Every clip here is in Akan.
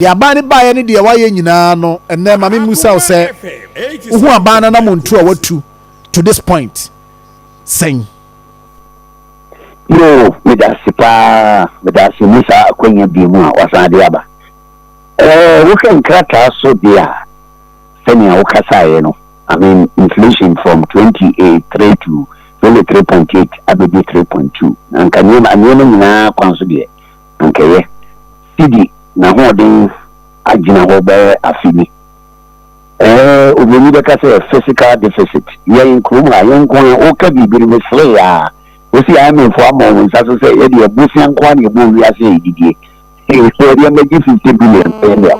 Deɛ aban no baeɛ ne deɛ wayɛ nyinaa no, ɛnnɛ ma memmusa wo sɛ, wohu aban no anamontuo a watu to this point sɛn? Yoo, medase paa, medase ne saa akwanya bio mu a wasan de aba. Ɛɛ, wohwɛ nkrataa so deɛ a, sɛnea wokasaeɛ no, I mean, inflation from 23 to 23.8 abɛdi 3.2. Na anka nneɛma nneɛma nyinaa kwan so deɛ, anka ɛyɛ. Cedi n'ahoɔden agyina hɔ bɛyɛ afe ni. Ɛɛ, oburoni bɛka sɛ fiscal deficit. Yɛn kurom ha, yɛn nko ara, woka biribi no, meseree a, wosi IMF ama wɔn nsa so sɛ yɛde ɛbosea nko ara na ɛbɔ wiase a yɛdidie. Yɛde amagye 50 billion sɛ yɛde a.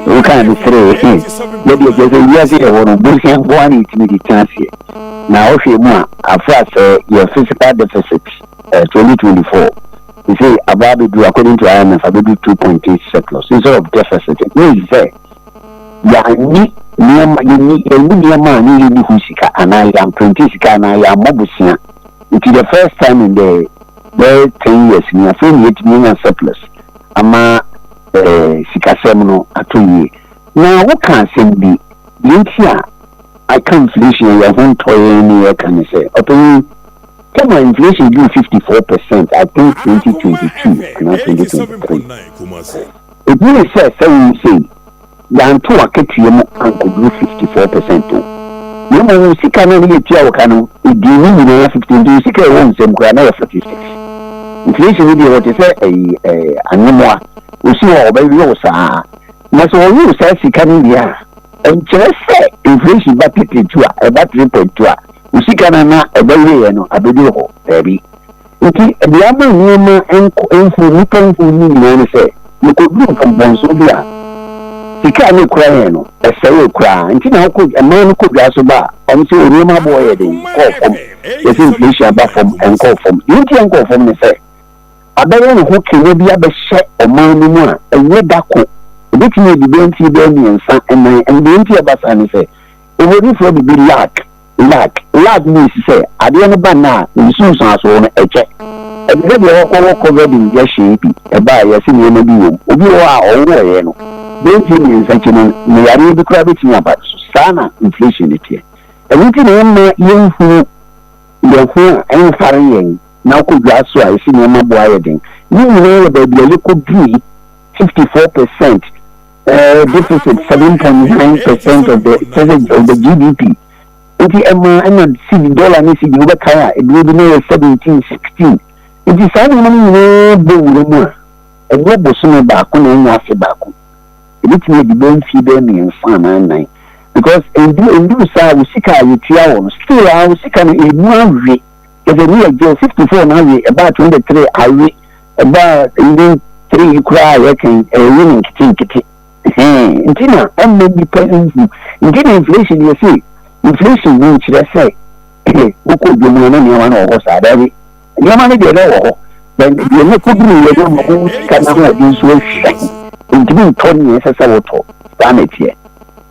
Woka meseree. Yɛde ɛkyerɛ sɛ wiase yɛ hɔ no, bosea nko ara na yɛtumi de tena aseɛ. Na wohwɛ mu a, afra sɛ yɛ fiscal deficit 2024 they say aba abɛduru, according to IMF, abɛduru 2.8 surplus instead of deficit. It means sɛ yɛanyi nneɛma, yɛnyi yɛnyi nneɛma a ne yɛnni ho sika anaa yɛamprint sika anaa yɛammɔ bosea. Nti the first time in the bɛyɛ 10 years ni, afei ne yɛtumi anya surplus ama sikasɛm no atɔ yie. Na woka asɛm bi deɛ nti a aka inflation yɛ ho ntɔ yɛn ne yɛka ne sɛ, ɔpanyin, kama inflation duru 54%, I think 2022 anaa 2023, ebi ne sɛ wo sei yɛanto akatua mu ankɔduru 54% o, na mmom wo sika no ne yɛtua wo ka no ɛdii ne nyinaa 50. Nti wo sika ɛwɔ nsɛm koraa na yɛ 46. Inflation no deɛ, wɔte sɛ ɛyi anwemoa osi hɔ a ɔbɛwe wo saa. Na sɛ ɔwe wo saa sika no wie a, ɛnkyerɛ sɛ inflation ba 32 a ɛba 3.2 a, wo sika no na ɛbɛweeɛ no abɛduru hɔ baabi. Nti deɛ ama nneɛma nkɔ mfu nnipa mfu no nyinaa ne sɛ mekɔduru mpɔmpɔnso bi a sika a ne kura yɛn no ɛsɛe koraa. Nti na wokɔ ɛman no kɔ dwa so ba a, ɔmo sɛ nneɛma aboɔ yɛ den kɔɔ fam, yɛsɛ inflation aba fam. Ɛnkɔɔ fam. Deɛ nti ɛnkɔɔ fam ne sɛ abɛyɛ ne ho kenya bi abɛhyɛ ɔman no mu a ɛnyɛ da ko, ebɛtumi adi bɛyɛ mfie bɛyɛ 3, 4. Ɛno deɛ nti ɛba saa ne sɛ obonifoɔ bibi lag lag lag means sɛ adeɛ no ba na a nsunsuansoɔ no ɛkyɛ. Ɛte sɛ deɛ wɔkɔwɔ COVID injection bi ɛba a yɛsɛ nneɛma bi wɔ mu. Obi wɔ hɔ a ɔwɔɔyɛ no, bɛyɛ mfie 3 akyi no ne yareɛ bi koraa bɛtumi aba so. Saa na inflation no teɛ. Ɛno nti na ɛma yɛnhunu yɛn ho a ɛmfare yɛn na wokɔ dwa so a ɛsi nneɛma boa yɛ den. Ne nyinaa yɛ baabi a yɛkɔdurui 54% deficit, 7.9% of the GDP. Nti ɛma ɛna cedi, dollar ne cedi, wobɛkae a eduro bi na yɛ 17, 16. Nti saa nneɛma no nyinaa bɔ wura mu a ɛnyɛ bosome baako na ɛnyɛ afe baako, ebitumi adi bɛyɛ mfie bɛyɛ 3 anaa 4, because nduru saa, wo sika a yɛtua wɔ no, still a wo sika no emu awe kɛsɛ ne yɛ gye 54 na awe, ɛbaa 23 awe, ɛbaa even 3 koraa a yɛkan ɛyɛ ne nkete nkete. Nti na ɛmma nipa nhu. Nti na inflation yɛ sɛ inflation no nkyerɛ sɛ wokɔ dwom no na nneɛma no wɔ hɔ saa. Daabi, nneɛma no deɛ na wɔ hɔ, but deɛ ne kɔduru yɛ no ma wo sika no ahoɔden nso ahwia, ntumi ntɔ nea ɛsɛ sɛ wotɔ. Saa na ɛteɛ.